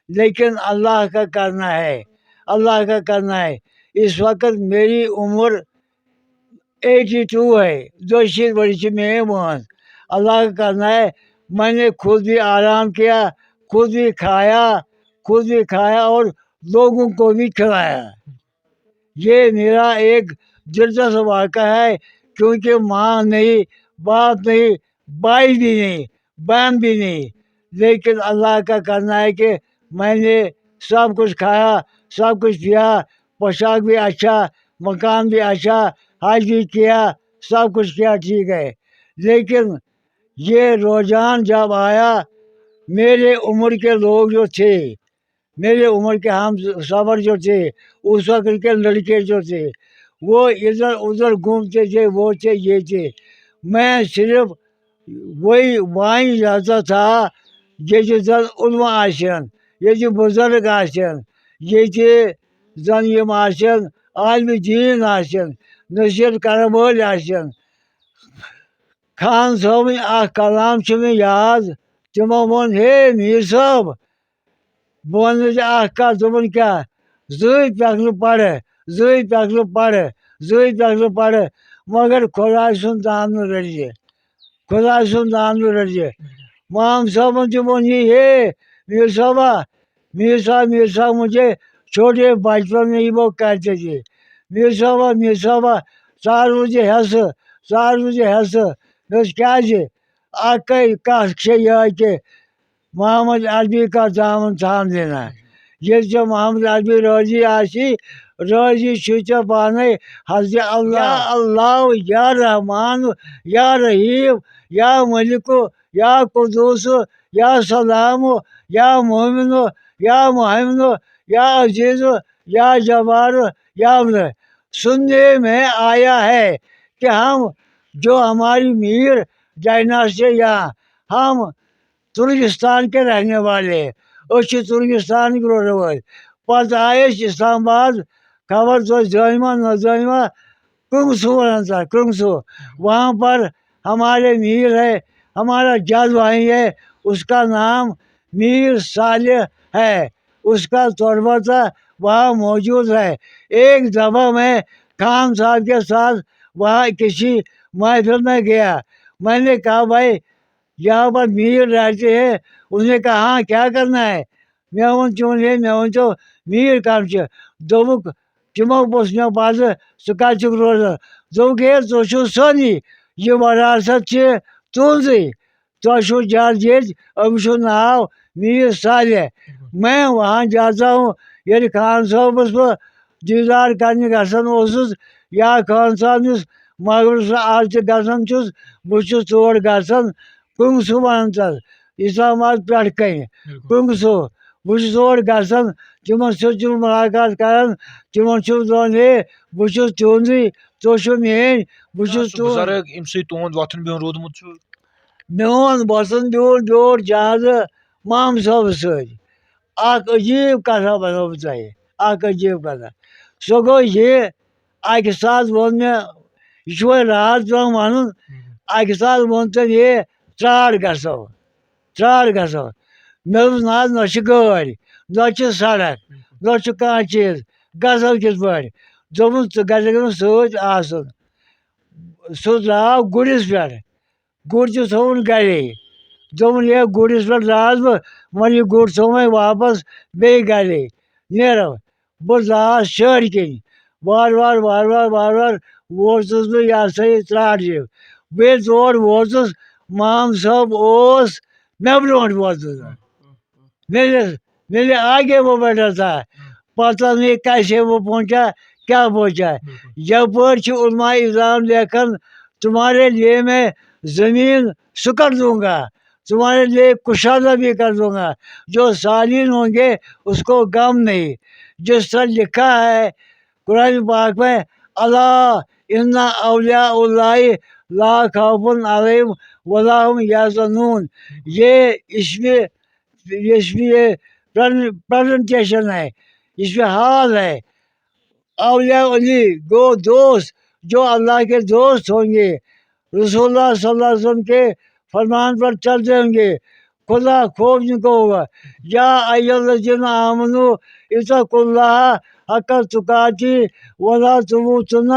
لیکن اللہ کا کرنا ہے، اللہ کا کرنا ہے۔ اس وقت میری عمر ایٹی ٹو ہے، دۄشیٖتھ ؤری چھِ میٲنۍ وٲنٛس۔ اللہ کا کرنا ہے، میں نے خود بھی آرام کیا، خود بھی کھایا، خود بھی کھایا اور لوگوں کو بھی کھلایا۔ یہ میرا ایک دلچسپ واقعہ ہے، کیونکہ ماں نہیں، باپ نہیں، بھائی بھی نہیں، بہن بھی نہیں، لیکن اللہ کا کرنا ہے کہ میں نے सब कुछ खाया, सब कुछ पिया, पोशाक भी अच्छा, मकान भी अच्छा, हज भी किया, सब कुछ किया, ठीक है। लेकिन ये रुझान जब आया, मेरे उम्र के लोग जो थे, मेरे उम्र के हम सफर जो थे, उस वक्त के लड़के जो थे, वो इधर उधर घूमते थे, वो थे, ये थे। मैं सिर्फ वही वहीं रहता था, ये जो जन उलमा आसन, ये जो बुजुर्ग आसन, ये जो जन ये आसन, आलम दीन आसन, नसीहत करने वाले आसन। خان صٲبٕنۍ اکھ کلام چھُ مےٚ یاد، تِمو ووٚن، "ہے میٖر صٲب، بہٕ وَنہٕ ژےٚ اکھ کَتھ، دوٚپُن، کیٛاہ؟ زٕے پٮ۪کلہٕ پَرٕ، زٕے پٮ۪کلہٕ پَرٕ، زٕے پٮ۪کلہٕ پَرٕ، مگر خۄداے سُنٛد دامنہٕ رٔٹۍ زِ، خۄداے سُنٛد دامنہٕ رٔٹۍ زِ۔" مام صٲبَن تہِ ووٚن یی، "ہے میٖر صٲبا، میٖر صٲب، میٖر صٲب، مجھے چھوٹے بچپن میں ہی وہ کہتے تھے، میٖر صٲبا، میٖر صٲبا، ژٕ روٗزِ ہٮ۪سہٕ، ژٕ روٗزِ ہٮ۪سہٕ۔" مےٚ دوٚپُس، "کیٛازِ؟" اَکٕے کَتھ چھےٚ یِہوٚے کہِ محمد عربی کا دامن تھام دینا۔ ییٚلہِ ژےٚ محمد عربی رٲضی آسی، رٲضی چھُے ژےٚ پانَے حضرت اللہ۔ یا اللہ، یا رحمان، یا رحیم، یا ملک، یا قدوس، یا سلام، یا مومن، یا مہیمن، یا عزیز، یا جبار، یا اللہ۔ سننے میں آیا ہے کہ ہم، جو ہماری میر ڈائناسٹی یا ہم ترکستان کے رہنے والے، أسۍ چھِ ترکستانٕکۍ روزَن وٲلۍ۔ پتہٕ آیہِ أسۍ اسلام آباد، خبر توتہِ زٲنۍ ما نہ زٲنۍ ما، کرنگسو ونان تھا، کرنگسو۔ وہاں پر ہمارے میر ہے، ہمارا جد وہیں ہے، اس کا نام میر صالح ہے، اس کا تربت وہاں موجود ہے۔ ایک دفعہ میں خان صاحب کے ساتھ وہاں کسی محفل میں گیا، میں نے کہا، "بھائی، یہاں پر میر رہتے ہیں۔" اس نے کہا، "ہاں، کیا کرنا ہے؟" مےٚ ووٚن، "چون ہے، مےٚ ؤنۍ تو، میر کم چھِ؟" دوٚپُکھ، تِمو پوٚژھ مےٚ پَتہٕ، "ژٕ کَتہِ چھُکھ روزان؟" دوٚپُکھ، "ہے، ژٕ چھُکھ سونی، یہِ وراثت چھِ تُہنٛزٕے۔ تۄہہِ چھُو جد ییٚتہِ، أمِس چھُ ناو میر صالح۔" میں وہاں جاتا ہوں، ییٚلہِ خان صٲبَس بہٕ دیٖدار کرنہِ گژھان اوسُس یا خان صٲبنِس مقبرس منٛز آز تہِ گژھان چھُس، بہٕ چھُس تور گژھان، کُنٛگ سُہ وَنان تَتھ، اسلام آباد پٮ۪ٹھ کَنہِ، بِلکُل۔ کُنٛگ سُہ۔ بہٕ چھُس اور گژھان، تِمن سۭتۍ چھُس بہٕ مُلاقات کران، تِمن چھُس دَپان، "ہے، بہٕ چھُس تِہُنٛدُے، تُہۍ چھِو میٲنۍ، بہٕ چھُس سُہ تُہُنٛد۔" بُزرگ، ییٚمہِ سۭتۍ تُہُنٛد وۄتھُن بِہُن روٗدمُت چھُ؟ میون وۄتھُن بِہُن بیوٗٹھ جہازٕ مام صٲبہٕ سۭتۍ۔ اکھ عجیٖب کتھا ونو بہٕ تۄہہِ، اکھ عجیٖب کتھا۔ سۄ گوٚو یہِ، اکہِ ساتہٕ ووٚن مےٚ، یہِ چھُ وۄنۍ راز پٮ۪وان ونُن، اکہِ ساتہٕ ووٚن تٔمۍ، "ہے، ترٛاٹ گژھو، ترٛاٹ گژھو۔" مےٚ دوٚپُس، "نہ حظ، نہ چھِ گٲڑۍ، نہ چھِ سڑک، نہ چھُ کانٛہہ چیٖز، گژھو کِتھ پٲٹھۍ؟" دوٚپُن، "ژٕ گژھکھ نہٕ سۭتۍ آسُن۔" سُہ درٛاو گُرِس پٮ۪ٹھ۔ گُر تہِ تھووُن گرے۔ دوٚپُن، "ہے، گُرِس پٮ۪ٹھ درٛاس بہٕ، وۄنۍ یہِ گُر تھوو وۄنۍ واپس بیٚیہِ گرے۔ نیرو۔" بہٕ درٛاس شہرِ کِنۍ۔ وارٕ وارٕ، وارٕ وارٕ، وارٕ وارٕ ووتُس بہٕ، یہِ ہسا یہِ، ترٛاٹ جیب۔ بہٕ ییٚلہِ تور ووتُس، مام صٲب اوس مےٚ برونٛٹھ ووتُس۔ میرے، میرے آگے وہ بیٹھا تھا، پتہ نہیں کیسے وہ پہنچا، کیا پہنچا۔ یپٲرۍ چھِ علماء اِزام لیکھان، "تمہارے لیے میں زمین سکڑ دوں گا، تمہارے لیے کشادہ بھی کر دوں گا، جو سالین ہوں گے، اس کو غم نہیں۔" جس طرح لکھا ہے قرآن پاک میں، "الا ان اولیاء اللہ لا خوف علیہم ولا هم یحزنون۔" یہ اس میں، اس میں یہ پرزنٹیشن ہے، اس میں حال ہے۔ اولیاء علی، گو دوست، جو اللہ کے دوست ہوں گے، رسول اللہ صلی اللہ علیہ وسلم کے فرمان پر چلتے ہوں گے، خدا خوف ان کو ہوگا۔ یا ایھا الذین آمنو اتقوا اللہ حق تقاتی ولا تموتن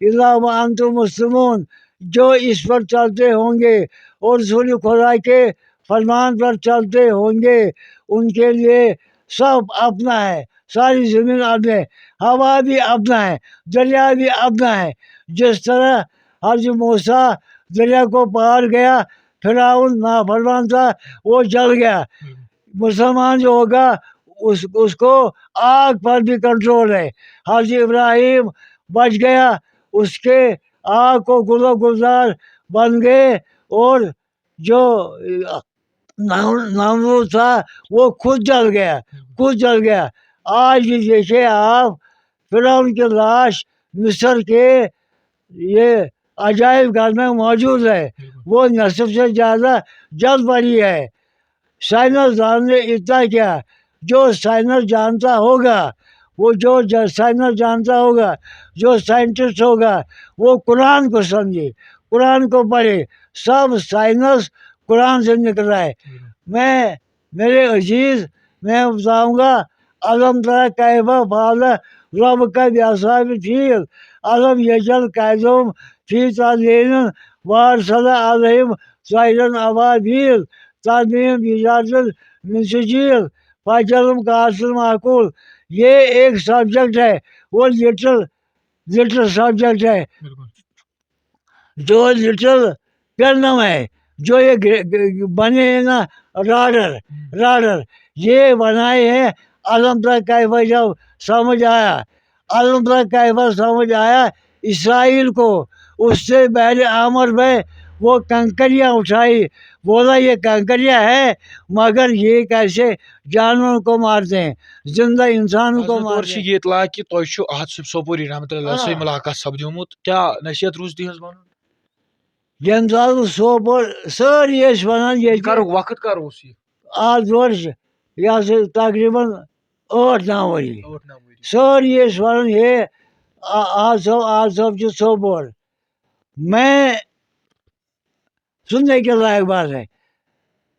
الا وانتم مسلمون۔ جو اس پر چلتے ہوں گے اور رسول خدا کے فرمان پر چلتے ہوں گے، ان کے لیے سب اپنا ہے، ساری زمین اپنے، ہوا بھی اپنا ہے، دریا بھی اپنا ہے۔ جس طرح حضرت موسیٰ دریا کو پار گیا، فرعون نافرمان تھا، وہ جل گیا۔ مسلمان جو ہوگا، اس اس کو آگ پر بھی کنٹرول ہے۔ حضرت ابراہیم بچ گیا، اس کے آگ کو گل و گلزار بن گئے، اور جو نم- نمرود تھا، وہ خود جل گیا، خود جل گیا۔ آج بھی دیکھے آپ، فرعون کی لاش مصر کے یہ عجائب گھر میں موجود ہے۔ وہ نصف سے زیادہ جل پڑی ہے۔ سائنس دان نے اتنا کیا، جو سائنس جانتا ہوگا، وہ جو ج- سائنس جانتا ہوگا، جو سائنٹسٹ ہوگا، وہ قرآن کو سمجھے، قرآن کو پڑھے۔ سب سائنس قرآن سے نکل رہا ہے۔ میں، میرے عزیز، میں بتاؤں گا، الم تر کیف فعل ربک باصحاب الفیل، الم یجعل کیدہم فی تضلیل، وارسل علیہم طیرا ابابیل، ترمیہم بحجارۃ من سجیل، فجعلہم کعصف مأکول۔ یہ ایک سبجیکٹ ہے، وہ لٹل، لٹل سبجیکٹ ہے۔ بالکل۔ جو لٹل پینم ہے، جو یہ گ- گ- بنے ہیں نا، راڈر، راڈر، یہ بنائے ہیں الم تر کیف۔ جب سمجھ آیا، الم تر کیف سمجھ آیا اسرائیل کو، اس سے بحر احمر میں وہ کنکریاں اٹھائی، بولا، یہ کنکریاں ہیں، مگر یہ کیسے جانوروں کو مارتے ہیں، زندہ انسانوں کو مارتے ہیں۔ یہِ اطلاع کہِ تۄہہِ چھُ احد صٲب سوپوری رحمتہ اللہ علیہ سۭتۍ مُلاقات سپدیومُت، کیٛاہ نصیحت روٗز تِہنٛز ونُن؟ ییٚمہِ ساتہٕ بہٕ سوپور، سٲری ٲسۍ وَنان ییٚتہِ، کَرُک وقت کَر اوس یہِ؟ آز برونٛٹھ چھِ، یہِ ہسا تقریٖباً ٲٹھ نَو ؤری۔ ٲٹھ نَو ؤری۔ سٲری ٲسۍ وَنان، ہے، آ- آز صٲب، آز صٲب چھُ سوپور۔ میں سننے کے لائق بات ہے،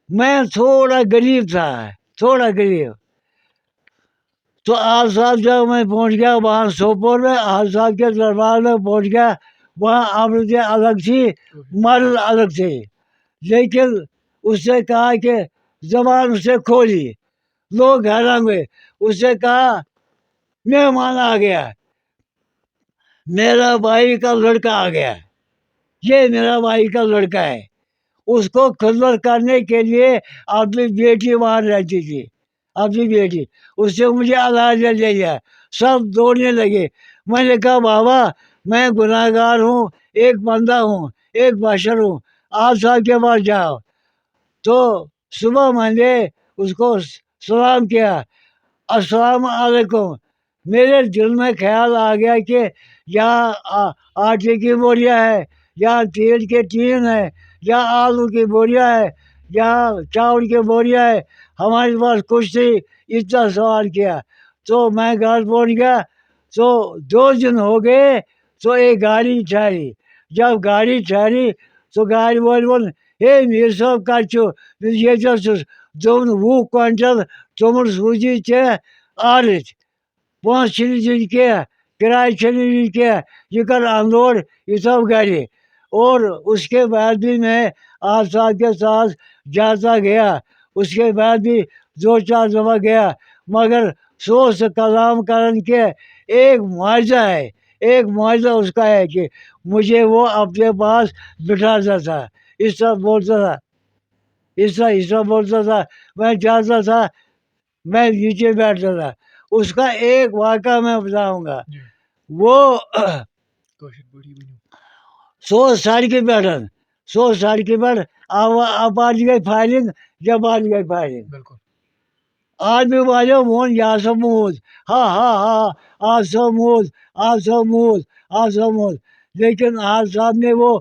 میں تھوڑا غریب تھا، تھوڑا غریب۔ تو آج صاحب جب میں پہنچ گیا وہاں سوپور میں، آج صاحب کے دربار میں پہنچ گیا، وہاں عورتیں الگ تھی، مرد الگ تھے، لیکن اس نے کہا کہ زبان اسے کھولی، لوگ حیران ہوئے۔ اس نے کہا، مہمان آ گیا، میرا بھائی کا لڑکا آ گیا، یہ میرا بھائی کا لڑکا ہے۔ اس کو خدمت کرنے کے لیے اپنی بیٹی وہاں رہتی تھی، اپنی بیٹی۔ اس سے مجھے الحاظ لے لیا، سب دوڑنے لگے۔ میں نے کہا، بابا، میں گناہگار ہوں، ایک بندہ ہوں، ایک بشر ہوں، آپ صاحب کے پاس جاؤ۔ تو صبح میں نے اس کو سلام کیا، السلام علیکم۔ میرے دل میں خیال آ گیا کہ یا آ- آٹے کی بوریاں ہے، یا تیل کے ٹین ہے، یا آلو کی بوریاں ہے، یا چاول کی بوریاں ہے، ہمارے پاس کچھ نہیں۔ اتنا سوال کیا۔ تو میں گھر پہنچ گیا، تو دو دن ہو گئے، تو ایک گاڑی ٹھہری۔ جب گاڑی ٹھہری، تو گاڑی وول ووٚن، ہے میر صٲب، کَتہِ چھُو؟ دوٚپُس، ییٚتہِ حظ چھُس۔ دوٚپُن، وُہ کوینٹل توٚمُل سوٗزی ژےٚ آرٕچ، پونٛسہٕ چھِنہٕ دِنۍ کینٛہہ، کِراے چھَنہٕ دِنۍ کینٛہہ، یہِ کَر اَنلوڈ، یہِ تھاو گَرِ۔ اور اس کے بعد بھی میں آج صاحب کے ساتھ جاتا گیا، اس کے بعد بھی دو چار دفعہ گیا، مگر سوچ کلام کرن کے ایک معجزہ ہے، ایک معجزہ اس کا ہے کہ مجھے وہ اپنے پاس بٹھاتا تھا، اس طرح بولتا تھا، اس طرح، اس طرح بولتا تھا، میں جاتا تھا، میں نیچے بیٹھتا تھا۔ اس کا ایک واقعہ میں بتاؤں گا۔ جی۔ وہ کٲشِر پٲٹھی ؤنِو۔ سُہ اوس سڑکہِ پٮ۪ٹھ، سُہ اوس سڑکہِ پٮ۪ٹھ، اَوا-، اَپارِ گٔے فایرِنٛگ، یَپارِ گٔے فایرِنٛگ۔ بِلکُل۔ آدمی والوں ووٚن، یہِ ہسا موٗد، ہا، ہا، ہا، آز ہسا موٗد، آز ہسا موٗد، آز ہسا موٗد۔ لیکن آج صاحب نے وہ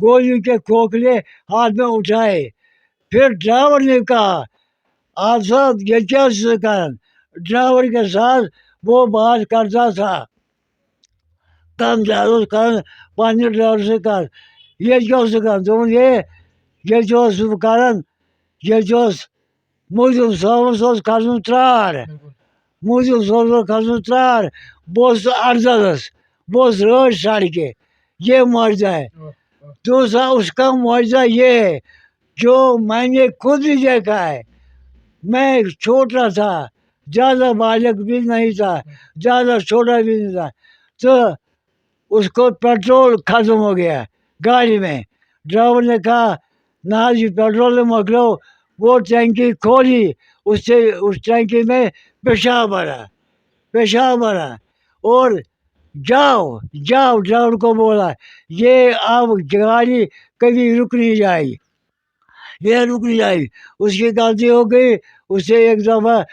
گولیوں کے کھوکھلے ہاتھ میں اٹھائے۔ پھر ڈرائیور نے کہا، آج صاحب، یہ کیا چیز کر؟ ڈرائیور کے ساتھ وہ بات کرتا تھا۔ کَم زیادٕ اوس کَران پنٛنہِ ڈرٛایورٕ سۭتۍ کَتھ۔ ییٚتہِ کیٛاہ اوس سُہ کَران؟ دوٚپُن، "ہے، ییٚتہِ اوس سُہ کَران، ییٚتہِ اوس مُلزِم صٲبَس اوس کھَسُن ترٛار۔ مُلزِم صٲبَس اوس کھَسُن ترٛار۔ بہٕ اوسُس اَرزَلَس، بہٕ اوسُس رٲچھ سڑکہِ۔ یہ معجزہ ہے۔ دوسرا اس کا معجزہ یہ ہے، جو میں نے خود بھی دیکھا ہے۔ میں چھوٹا تھا، زیادہ بالغ بھی نہیں تھا، زیادہ چھوٹا بھی نہیں تھا، تو اس کو پیٹرول ختم ہو گیا گاڑی میں۔ ڈرائیور نے کہا، "نہ حظ، یہ پیٹرول نے مکلو۔" وہ ٹینکی کھولی، اس سے، اس ٹینکی میں پیشاب بھرا، پیشاب بھرا۔ اور "جاؤ، جاؤ۔" ڈرائیور کو بولا، "یہ اب گاڑی کبھی رک نہیں جائے، یہ رک نہیں جائے۔" اس کی غلطی ہو گئی، اسے ایک دفعہ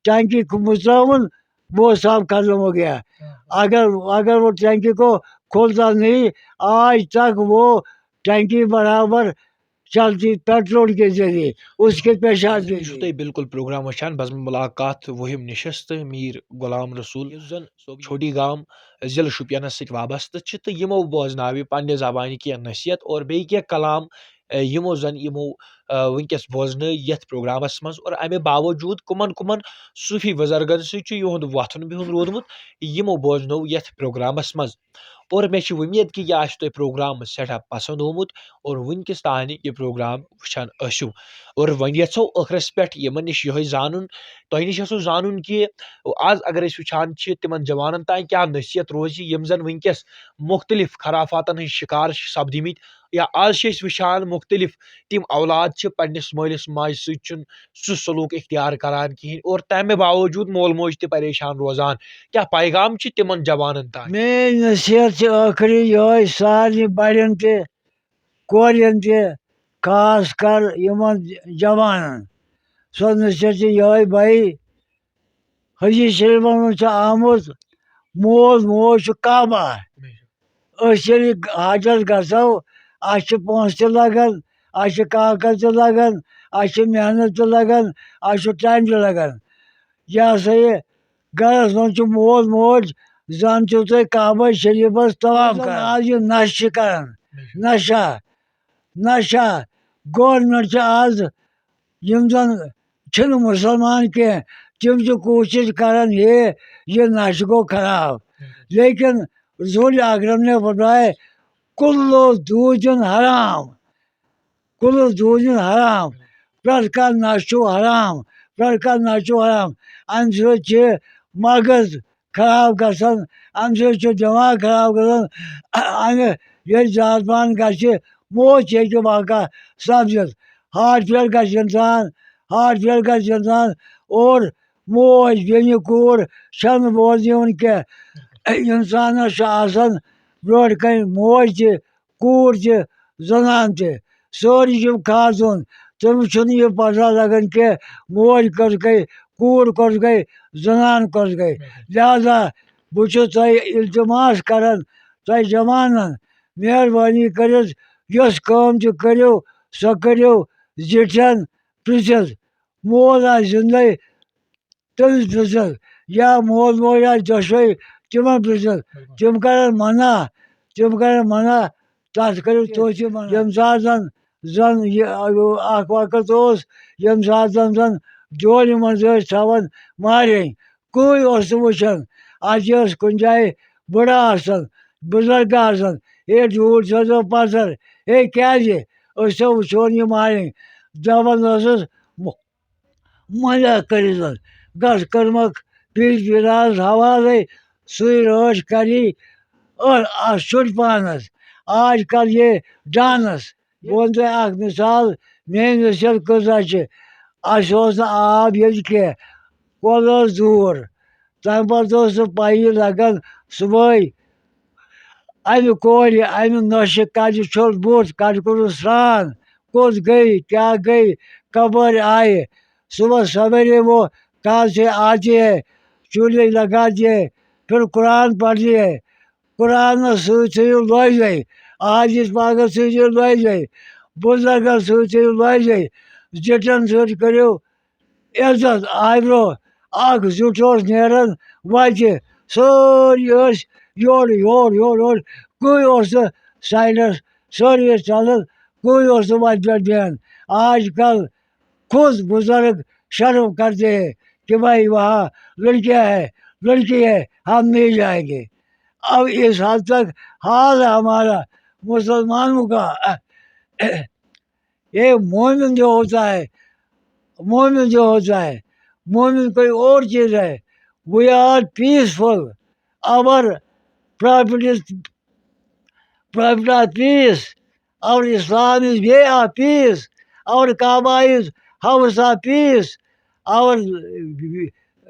ٹینکی کو متراون، وہ صاف ختم ہو گیا۔ اگر، اگر وہ ٹینکی کو کھولتا نہیں، آج تک وہ ٹینکی برابر چلتی پیٹرول کے ذریعے، اس کے پیشاب کے ذریعے۔ تُہۍ بِلکُل پروگرام وٕچھان، بزم ملاقات وُہِم نشست میٖر غلام رسول، یُس زن چھوٹی گام، ضلع شوپینس سۭتۍ وابستہٕ چھِ، تہٕ یِمو بوزناوِ پننہِ زبانہِ کینٛہہ نصیحت اور بیٚیہِ کینٛہہ کلام، اے، یِمو زن یِمو، اے، وٕنکیٚس بوزنٲے یتھ پروگرامس منٛز۔ اور امہِ باوجوٗد کٕمن کٕمن صوٗفی بُزرگن سۭتۍ چھُ یِہُنٛد وۄتھُن بِہُن روٗدمُت، یِمو بوزنوو یتھ پروگرامس منٛز۔ اور مےٚ چھِ وۄمید کہِ یہِ آسہِ تۄہہِ پروگرام سٮ۪ٹھاہ پسنٛد آمُت اور وٕنکیٚس تانۍ یہِ پروگرام وٕچھان ٲسِو۔ اور وۄنۍ یژھو ٲخرس پٮ۪ٹھ یِمن نِش یِہوٚے زانُن، تۄہہِ نِش یژھو زانُن کہِ آز اگر أسۍ وٕچھان چھِ تِمن جوانن تانۍ کیٛاہ نصیحت روزِ، یِم زن وٕنکیٚس مُختلف خرافاتن ہٕنٛدۍ شکار چھِ سپدِمٕتۍ، یا آز چھِ أسۍ وٕچھان مُختلف تِم اولاد چھِ پننِس مٲلِس ماجہِ سۭتۍ چھُنہٕ سُہ سلوٗک اختیار کران کِہیٖنۍ اور تَمہِ باوجوٗد مول موج تہِ پریشان روزان۔ کیٛاہ پیغام چھِ تِمن جوانن تام؟ میٲنۍ نصیحت چھِ ٲخری یِہوٚے سارنٕے بڑٮ۪ن تہِ، کورٮ۪ن تہِ، خاص کر یِمن جوانن۔ سۄ نصیحت چھِ یِہوٚے، بھائی، حدیث شریفس منٛز چھُ آمُت، مول موج چھُ کعبہ۔ أسۍ ییٚلہِ حجس گژھو، اَسہِ چھِ پونٛسہٕ تہِ لگان، اَسہِ چھِ کاکد تہِ لگان، اَسہِ چھِ محنت تہِ لگان، اَسہِ چھُ ٹایم تہِ لگان۔ یہِ ہسا یہِ گرس منٛز چھُ مول موج، زن چھِو تُہۍ کعبہ شریفس طواف کران۔ آز یہِ نشہٕ چھِ کران، نشہ، نشہ، گورنمنٹ چھِ آز یِم زن چھِنہٕ مُسلمان کینٛہہ، تِم چھِ کوٗشِش کران، ہے، یہِ نشہٕ گوٚو خراب۔ لیکن رسول اکرم نے فرمایا، "کلو دودن حرام، کلو دودن حرام۔" پرٛٮ۪تھ کانٛہہ نشہٕ چھُ حرام، پرٛٮ۪تھ کانٛہہ نشہٕ چھُ حرام۔ اَمہِ سۭتۍ چھِ مغز خراب گژھان، اَمہِ سۭتۍ چھُ دٮ۪ماغ خراب گژھان۔ اَمہِ ییٚلہِ زیادٕ پَہَن گژھِ، موت ہیٚکہِ واقع سَپدِتھ۔ ہارٹ فیل گژھِ اِنسان، ہارٹ فیل گژھِ اِنسان۔ اور موج، بیٚنہِ، کوٗر چھَنہٕ بوزنہٕ یِوان کینٛہہ۔ اِنسانَس چھُ آسان برٛونٛٹھ کَنہِ موج تہِ، کوٗر تہِ، زنان تہِ، سٲری چھِ خاتوٗن۔ تٔمِس چھُنہٕ یہِ پتہ لگان کینٛہہ، موج کۄس گٔے، کوٗر کۄس گٔے، زنان کۄس گٔے۔ لہذا بہٕ چھُس تۄہہِ التماس کران، تۄہہِ جوانن، مہربٲنی کٔرِتھ یۄس کٲم تہِ کٔرِو، سۄ کٔرِو زِٹھٮ۪ن پرژھِتھ۔ مول آسہِ زِندَے، تٔمِس پرٛژھِتھ، یا مول موج آسہِ دۄشوَے، تِمَن پرٛژھِتھ۔ تِم کَرَن منع، تِم کَرَن منع، تَتھ کٔرِو تُہۍ تہِ منع۔ ییٚمہِ ساتہٕ زَن، زَن یہِ اَکھ وقت اوس، ییٚمہِ ساتہٕ زَن، زَن جولہِ منٛز ٲسۍ تھاوان مہرٮ۪نٛگ، کٕہٕنۍ اوس نہٕ وٕچھان۔ اَتہِ ٲس کُنہِ جایہِ بٕڑٕ آسان، بُزرگ آسان، "ہے ڈوٗرۍ تھٲیزیو پَتھر، ہے کیٛازِ؟ أسۍ تہِ وٕچھون یہِ مہرٮ۪نٛگ۔" دَپان ٲسٕس، منع کٔرِتھ گژھ کٔرمَکھ پیٖر پیٖرانَس حوالَے، سُے رٲچھ کَری۔ اور اَتھ چھُنہٕ پانَس آج کل یہِ ڈانَس۔ بہٕ وَنہٕ تۄہہِ اَکھ مِثال، میٛٲنۍ نصیحت کۭژاہ چھِ۔ اَسہِ اوس نہٕ آب ییٚتہِ کینٛہہ، کۄل ٲس دوٗر۔ تَمہِ پَتہٕ اوس نہٕ پَیی لَگان صُبحٲے اَمہِ کورِ، اَمہِ نۄشہِ کَجہِ چھوٚل بُتھ، کَجہِ کوٚرُن سرٛان، کوٚت گٔے، کیٛاہ گٔے، کَپٲرۍ آیہِ۔ صبح سویرے وہ کہاں سے آتی ہے، چولہے لگاتی ہے، پھر قرآن پڑھتی ہے۔ قرآنَس سۭتۍ تھٲیِو لٲزۍ، حدیث پاکَس سۭتۍ تھٲیِو لٲزۍ، بُزرگَن سۭتۍ تھٲیِو لٲزۍ، زِٹھٮ۪ن سۭتۍ کٔرِو عزت۔ آے برٛونٛہہ اَکھ زیُٹھ اوس نیران وَتہِ، سٲری ٲسۍ یورٕ یورٕ یورٕ یورٕ، کٕے اوس نہٕ ساینس سٔروِس چلان، کٕے اوس نہٕ وتہِ پٮ۪ٹھ بیٚہان۔ آج کل خود بزرگ شرم کرتے ہیں کہ بھائی وہاں لڑکیاں ہے، لڑکی ہے، ہم نہیں جائیں گے۔ اب اس حد تک حال ہے ہمارا مسلمانوں کا۔ یہ مومن جو ہوتا ہے، مومن جو ہوتا ہے، مومن کوئی اور چیز ہے۔ We are peaceful. Our prophet is prophet of peace. Our Islam is way of peace. Our Kaaba is house of peace. Our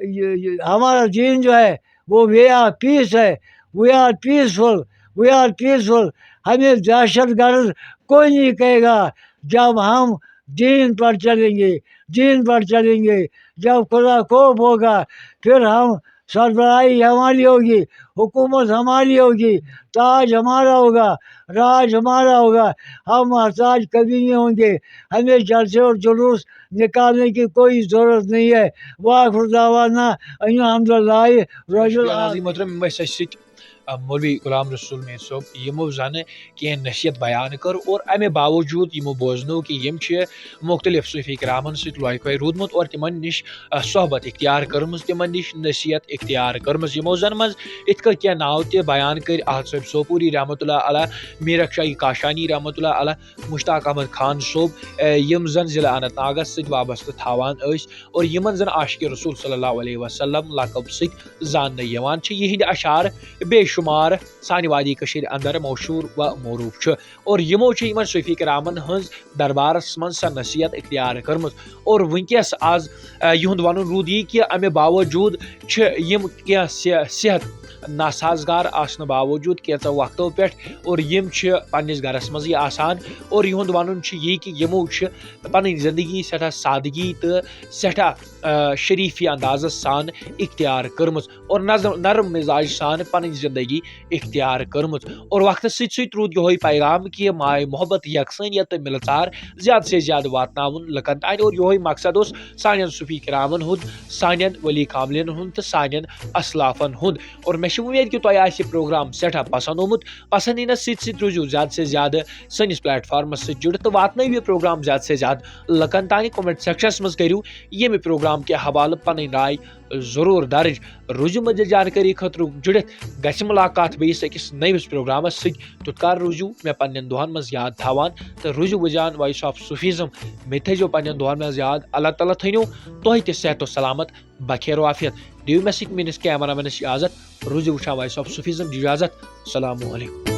یہ یہ ہمارا دین جو ہے وہ وے آف پیس ہے۔ We are peaceful. We are peaceful. ہمیں دہشت گرد کوئی نہیں کہے گا۔ جب ہم دین پر چلیں گے، دین پر چلیں گے، جب خدا خوف ہوگا، پھر ہم سربراہی ہماری ہوگی، حکومت ہماری ہوگی، تاج ہمارا ہوگا، راج ہمارا ہوگا۔ ہم محتاج کبھی نہیں ہوں گے۔ ہمیں جلسے اور جلوس نکالنے کی کوئی ضرورت نہیں ہے۔ واخر دعوانا ان الحمد للہ رب العالمین۔ محترم، یِم ٲسۍ اَسہِ سۭتۍ، آ، مولوی غلام رسول میر صٲب، یِمو زَنہٕ کینٛہہ نصیحت بیان کٔر اور اَمہِ باوجوٗد یِمو بوزنو کہِ یِم چھِ مُختٔلِف صوٗفی کرامَن سۭتۍ لۄکہِ پۄے روٗدمُت اور تِمَن نِش، آ، صحبت اختیار کٔرمٕژ، تِمَن نِش نصیحت اختیار کٔرمٕژ۔ یِمو زَن منٛز یِتھ کٔنۍ کینٛہہ ناو تہِ بیان کٔرۍ، احد صٲب سوپوری رحمتہ اللہ علیہ، میٖرک شاہی کاشانی رحمتہ اللہ علیہ، مشتاق احمد خان صٲب، آ، یِم زَن ضلع اننت ناگَس سۭتۍ وابستہٕ تھاوان ٲسۍ اور یِمَن زَن عاشق رسول صلی اللہ علیہ وسلم لقب سۭتۍ زاننہٕ یِوان چھِ۔ یِہِنٛدۍ اشعار بے شمار سانہِ وادی کٔشیٖرِ اندر مشہوٗر و معروٗف چھُ اور یِمو چھِ یِمن صوٗفی کرامن ہٕنٛز دربارس منٛز سۄ نصیحت اختیار کٔرمٕژ۔ اور وٕنکیٚس آز، آ، یِہُنٛد وَنُن روٗد یی کہِ اَمہِ باوجوٗد چھِ یِم کینٛہہ صح-، صحت ناسازگار آسنہٕ باوجوٗد کینٛژو وقتو پٮ۪ٹھ اور یِم چھِ پننِس گرس منٛزٕے آسان اور یِہُنٛد وَنُن چھُ یی کہِ یِمو چھِ پنٕنۍ زندگی سٮ۪ٹھاہ سادگی تہٕ سٮ۪ٹھاہ، آ، شریٖفی اندازس سان اختیار کٔرمٕژ اور نظم-، نرم مزاج سان پنٕنۍ زندگی اختیار کٔرمٕژ۔ اور وقتس سۭتۍ سۭتۍ روٗد یِہوٚے پیغام کہِ ماے محبت، یکسٲنیت تہٕ مِلژار زیادٕ سے زیادٕ واتناوُن لُکن تام۔ اور یِہوٚے مقصد اوس سانٮ۪ن صوٗفی کرامن ہُنٛد، سانٮ۪ن ولی کاملین ہُنٛد تہٕ سانٮ۪ن اسلافن ہُنٛد۔ اور مےٚ چھِ وۄمید کہِ تۄہہِ آسہِ یہِ پروگرام سٮ۪ٹھاہ پسند آمُت۔ پسند یِنس سۭتۍ سۭتۍ روٗزِو زیادٕ سے زیادٕ سٲنِس پلیٹ فارمس سۭتۍ جُڑِتھ تہٕ واتنٲیِو یہِ پروگرام زیادٕ سے زیادٕ لُکن تام۔ کمنٹ سیکشنس منٛز کٔرِو ییٚمہِ پروگرام کہِ حوالہٕ پنٕنۍ راے ضروٗر درٕج۔ روٗزِو مزید جانکٲری خٲطرٕ جُڑِتھ۔ گژھِ مُلاقات بیٚیِس أکِس نٔوِس پروگرامس سۭتۍ۔ تیُتھ کال روٗزِو مےٚ پننٮ۪ن دُعن منٛز یاد تھاوان تہٕ روٗزِو وٕچھان وایِس آف صوٗفیزم۔ مےٚ تہِ تھٲیزیو پننٮ۪ن دُعن منٛز یاد۔ اللہ تعالیٰ تھٲینو تۄہہِ تہِ صحت و سلامت، بخیر و عافیت۔ دِیِو مےٚ سۭتۍ میٲنِس کیمرہ مینس اجازت۔ روٗزِو وٕچھان وایِس آف صوٗفیزم۔ دِیِو اجازت۔ السلام علیکم۔